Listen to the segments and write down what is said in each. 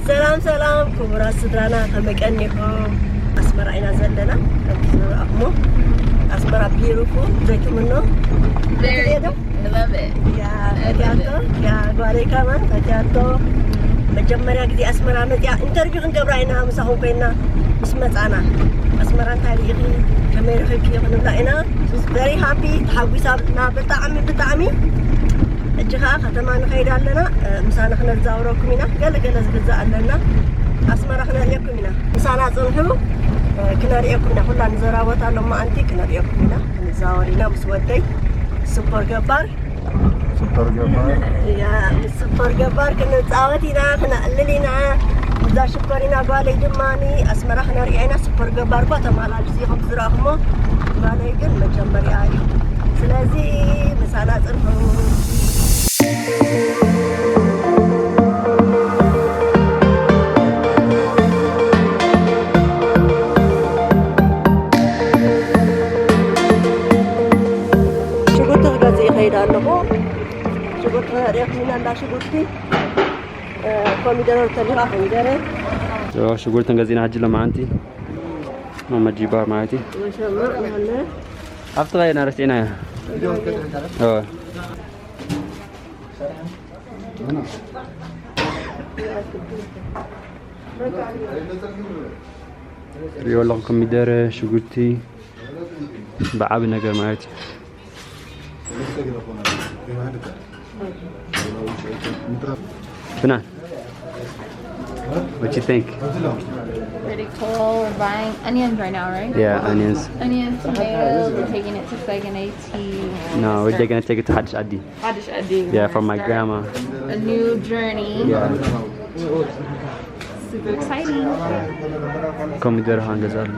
ሰላም ሰላም ክቡራት ስድራና፣ ከመይ ቀኒኹም? ኣስመራ ኢና ዘለና። ከምቲ ዝረኣኹሞ ኣስመራ ቢዩቲፉል ዘይትምኖ። Very- ትሪኦ ዶ? I love it. ያ I love ፈትያቶ፣ it. ያ ጓለይ ከማን ፈትያቶ። መጀመርያ ግዜ ኣስመራ መፅያ ኢንተርቪው ክንገብራ ኢና ምሳኹም ኮይና ምስ መፃና። ኣስመራ እንታይ ርኢኺ፣ ከመይ ረኺብኪ ክንብላ ኢና። ቨሪ ሃፒ፣ ተሓጒሳ ብልና ብጣዕሚ ብጣዕሚ። ሕጂ ኸዓ ከተማ ንኸይድ ኣለና፣ እ፣ ምሳና ክነዛውረኩም ኢና። ገለ ገለ ዝግዛእ ኣለና። ኣስመራ ክነርእየኩም ኢና። ምሳና ጽንሑ፣ እ፣ ክነርእየኩም ኢና። ኩላ ንዘራወታ ሎማዓንቲ ክነርእየኩም ኢና። ክንዛወር ኢና ምስ ወደይ ሱፐር ገባር። ሱፐር ገባር። ያ፣ ምስ ሱፐር ገባር ክንጻወት ኢና፣ ክነዕልል ኢና። እዛ ሽኮሪና ጓለይ ድማኒ ኣስመራ ክነርእያ ኢና። ሱፐር ገባር እኳ ተመላልስ እዩ ከም ዝረኣኹሞ፣ ጓለይ ግን መጀመርያ እዩ። ስለዚ ምሳና ጽንሑ። ሽጉርቲ ክገዝእ ይኸይድ ኣለኹ። ሽጉርቲ ከርእየኩም ኢና፣ እንዳ ሽጉርቲ፣ እ፣ ኮሚደረ ተሊኻ ኮሚደረ። ዮ፣ ሽጉርቲ ገዚእና ሕጂ ለማዓንቲ። ማማ ጂባ ማለት እዩ። ማሻአላህ፣ ማለ። ኣብቲ ኸይድና ረሲዕናዮ። ዮ። ትሪኦ ኣለኹም ኮሚደረ፣ ሽጉርቲ ብዓቢ ነገር ማለት እዩ። ፍናን፣ what you think? Pretty cool. We're buying onions right now, right? Yeah, onions. Onions, tomatoes. We're taking it to Second eighteen. No, we're gonna take it to ሓድሽ ዓዲ. ሓድሽ ዓዲ. Yeah, for my grandma. A new journey. Yeah. Super exciting. ኮሚደረ ኸንገዛሉ።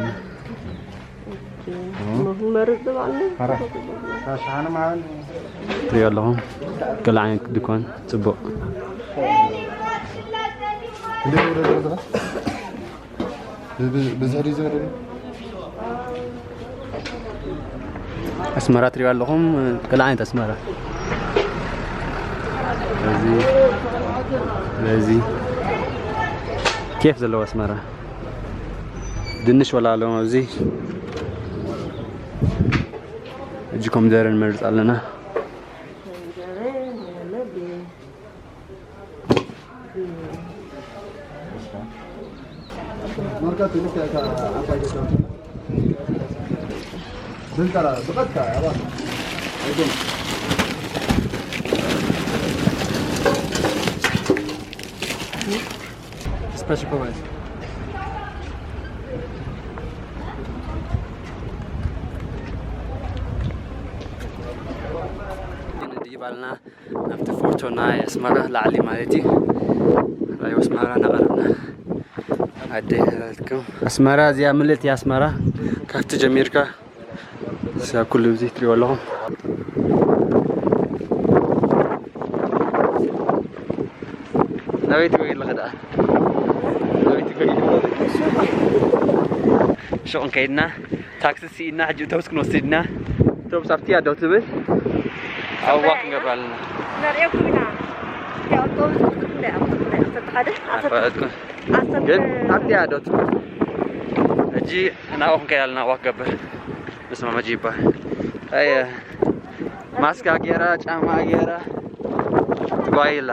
መርዝ ባለ። ትሪኦ ኣለኹም፣ ገለ ዓይነት ድኳን ጽቡቕ። ብዝሕ ድዩ ዝኸደ? ኣስመራ ትሪኦ ኣለኹም፣ ገለ ዓይነት ኣስመራ። በዚ፣ በዚ ኬፍ ዘለዎ ኣስመራ። ድንሽ ወላ ኣለዎም ኣብዚ። ሕጂ ኮሚደረ ንመርጽ ኣለና። Special for us. ንድይብ ኣልና ኣብቲ ፎቶ ናይ ኣስመራ ላዕሊ ማለት እዩ። ራእዩ ኣስመራ እናቐረብና። ኣደይ ናትኩም። ኣስመራ እዚኣ ምልእቲ ኣስመራ። ካብቲ ጀሚርካ እዛ ኩሉ እዚ ትሪኦ ኣለኹም። ናበይ ትጎይ ኣለኻ ደኣ? ናበይ ትጎይ? ሹቕ እንከይድና ታክሲ ስኢና ሕጂ ኣውቶቡስ ክንወስድ ኢና። ኣውቶቡስ ኣብቲ እያ ደው ትብል። ኣብዋ ክንገብር ኣለና። ነርእየኩም ኢና። እያ ኣውቶቡስ ቁፅሪ ክንደይ? ዓሰርተ ሓደ? ዓሰርተ ሓደ? ዓሰርተ ግን ኣብቲ እያ ደው ትብል። ሕጂ ናብኡ ክንከይድ ኣለና። ዋክ ገብር። እስማ መጂባ። ኣየ ማስካ ገይራ፣ ጫማ ገይራ ትጓይላ።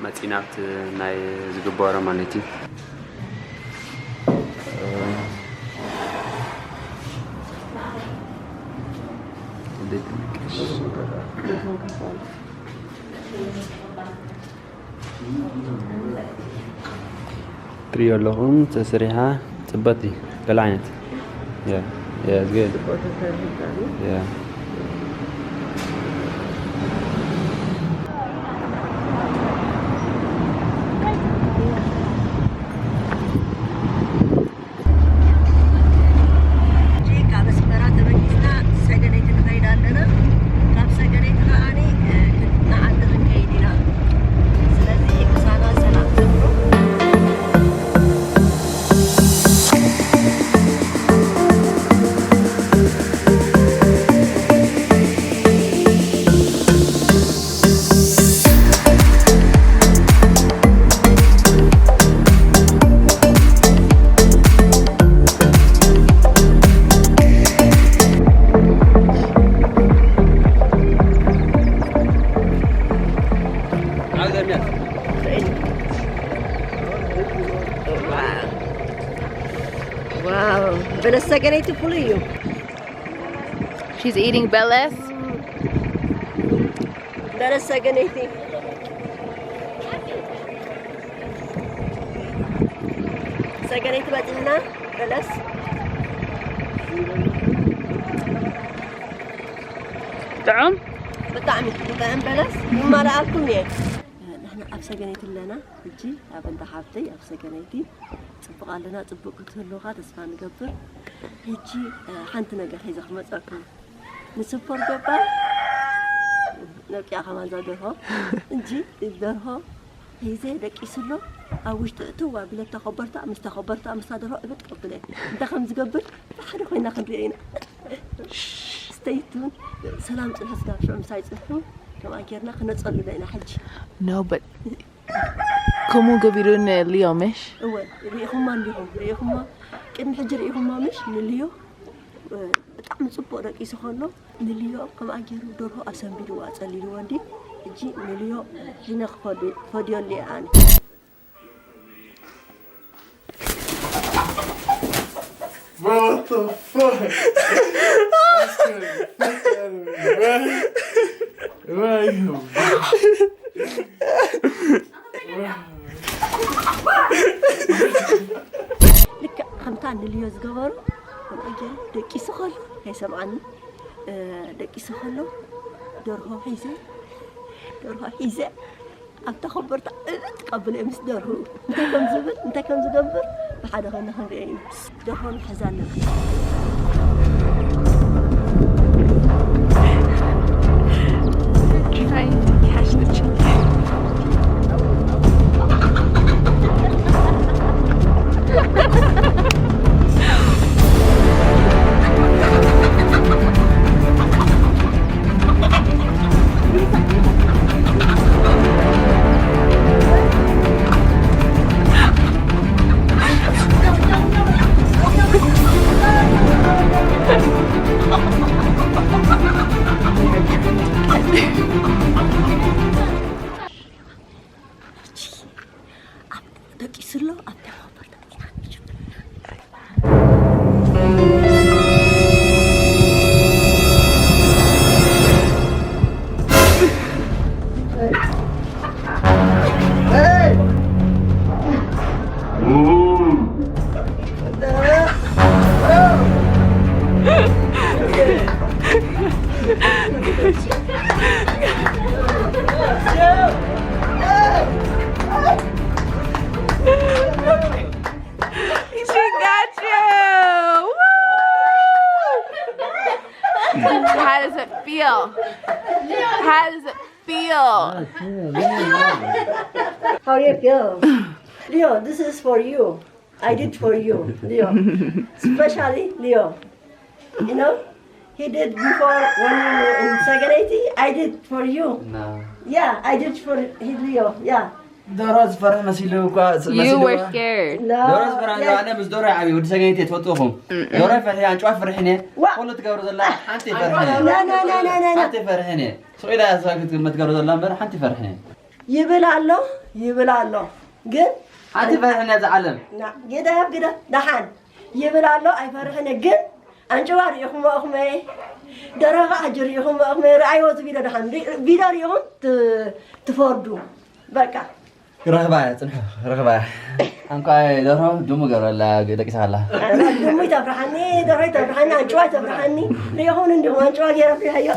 መፂና ኣብቲ ናይ ዝግበሮ ማለት እዩ። ትሪኦ ኣለኹም ተሰሪሓ ጽበቲ ገለ ዓይነት። Yeah, yeah, it's good. Yeah. ሕጂ ካብ ኣስመራ ተበጊስና ሰገነይቲ ንኸይድ ኣለና። ካብ ሰገነይቲ ከዓኒ፣ እ፣ ን-፣ ንዓዲ ክንከይድ ኢና። ስለዚ ምሳና ሰላም ትብሉ። Wow. በለስ ሰገነይቲ ፍሉይ እዩ። She's eating በለስ። በለስ ሰገነይቲ። ሰገነይቲ በጺሕና በለስ። ጥዑም? ብጣዕሚ ጥዑም በለስ። ይማልኣልኩም እየ። ንሕና ኣብ ሰገነይቲ ኣለና። ሕጂ ኣብ እንዳ ሓብተይ ኣብ ሰገነይቲ ጽቡቕ ኣለና። ጽቡቕ ክትህልውኻ ተስፋ ንገብር። ሕጂ፣ እ፣ ሓንቲ ነገር ሒዘ ክመጸኩም። ንስፖር ገባር ነቂያ ከማን እዛ ደርሆ እንጂ ደርሆ ሒዘ ደቂሱ ኣሎ። ኣብ ውሽጢ እትው ኣቢለ ተኸበርታ፣ ምስ ተኸበርታ፣ ምስታ ደርሆ እብጥ ቀብለ። እንታይ ከም ዝገብር ብሓደ ኮይና ክንሪኦ ኢና። Stay tuned። ሰላም ጽንሑ ስጋብ ሽዑ ምሳይ ጽንሑ። ከምኣ ጌርና ክነጸሉ ኢና ሕጂ። No, but ከምኡ ገቢሩ ንልዮ ምሽ? እወ፣ ርኢኹማ እንዲኹም፣ ርኢኹማ። ቅድሚ ሕጂ ርኢኹማ ምሽ ንልዮ? እ፣ ብጣዕሚ ጽቡቕ ደቂሱ ከሎ ንልዮ ከምኣ ጌሩ ደርሆ ኣሰንቢድዎ ኣጸሊልዎ እንዲ። ሕጂ ንልዮ ሒነ ክፈዱ-፣ ክፈድዮ እንዲ ኣነ። Bro, what the fuck? That's crazy. Fuck outta here, bro. Bro, you ልክዕ ከምታ ንልዮ ዝገበሩ ከምኣ ገይሩ ደቂሱ ከሎ ከይሰምዓኒ፣ እ፣ ደቂሱ ከሎ ደርሆ ሒዘ፣ ደርሆ ሒዘ ኣብታ ኮበርታ እብጥ ቀብለ ምስ ደርሁ እንታይ ከም ዝብል እንታይ ከም ዝገብር ብሓደ ኮይና ክንሪኦ ኢና። ደርሆ ንሕዝ ኣለና። Trying to catch the chicken. ደቂሱ ኣሎ ኣብታ ኮበርታ። She got you! Woo! How does it feel? How does it feel? How you feel? Leo, this is for you. I did for you, Leo. Especially Leo. You know, he did before when you were in Sagareti. I did for you. No. Yeah, I did for he, Leo. Yeah. ዶሮ ዝፈርሕ መሲሉ እኳ You were scared. No. ዶሮ ዝፈርሕ Yeah. ኣነ ምስ ዶሮ ይዓብዩ ወዲ ሰገነይቲ ትፈልጥኹም ዶሮ ፈርሒ ኣንጭዋ ፍርሕን እየ What? ኩሉ ትገብሩ ዘላ ሓንቲ ይፈርሕን እየ No, no, no, no, no, no. ሓንቲ ይፈርሕን እየ ስቕ ኢላ ክትግመት ትገብሩ ዘላ እምበር ሓንቲ ይፈርሕን እየ ይብል ኣሎ ይብል ኣሎ ግን ሓንቲ ይፈርሕን እየ ዝዓለም ና ግደፍ ግደፍ ደሓን ይብል ኣሎ ኣይፈርሕን እየ ግን ኣንጭዋ ርኢኹሞ እኹመ ደረኻ ሕጂ ርኢኹሞ እኹመ ርኣይዎ እዚ ቪድዮ ደሓን ቪድዮ ርኢኹም ት- ትፈርዱ በቃ ክረኽባ እያ፣ ጽንሑ፣ ክረኽባ እያ። ኣንኳ ደርሆ ድሙ ገረላ ደቂሳ ኣላ። ድሙ ይተፍርሓኒ፣ ደርሆ ይተፍርሓኒ፣ ኣንጭዋ ይተፍርሓኒ። ሪኢኹም እንዲኹም ኣንጭዋ ገይረ ፍሪሃዮ።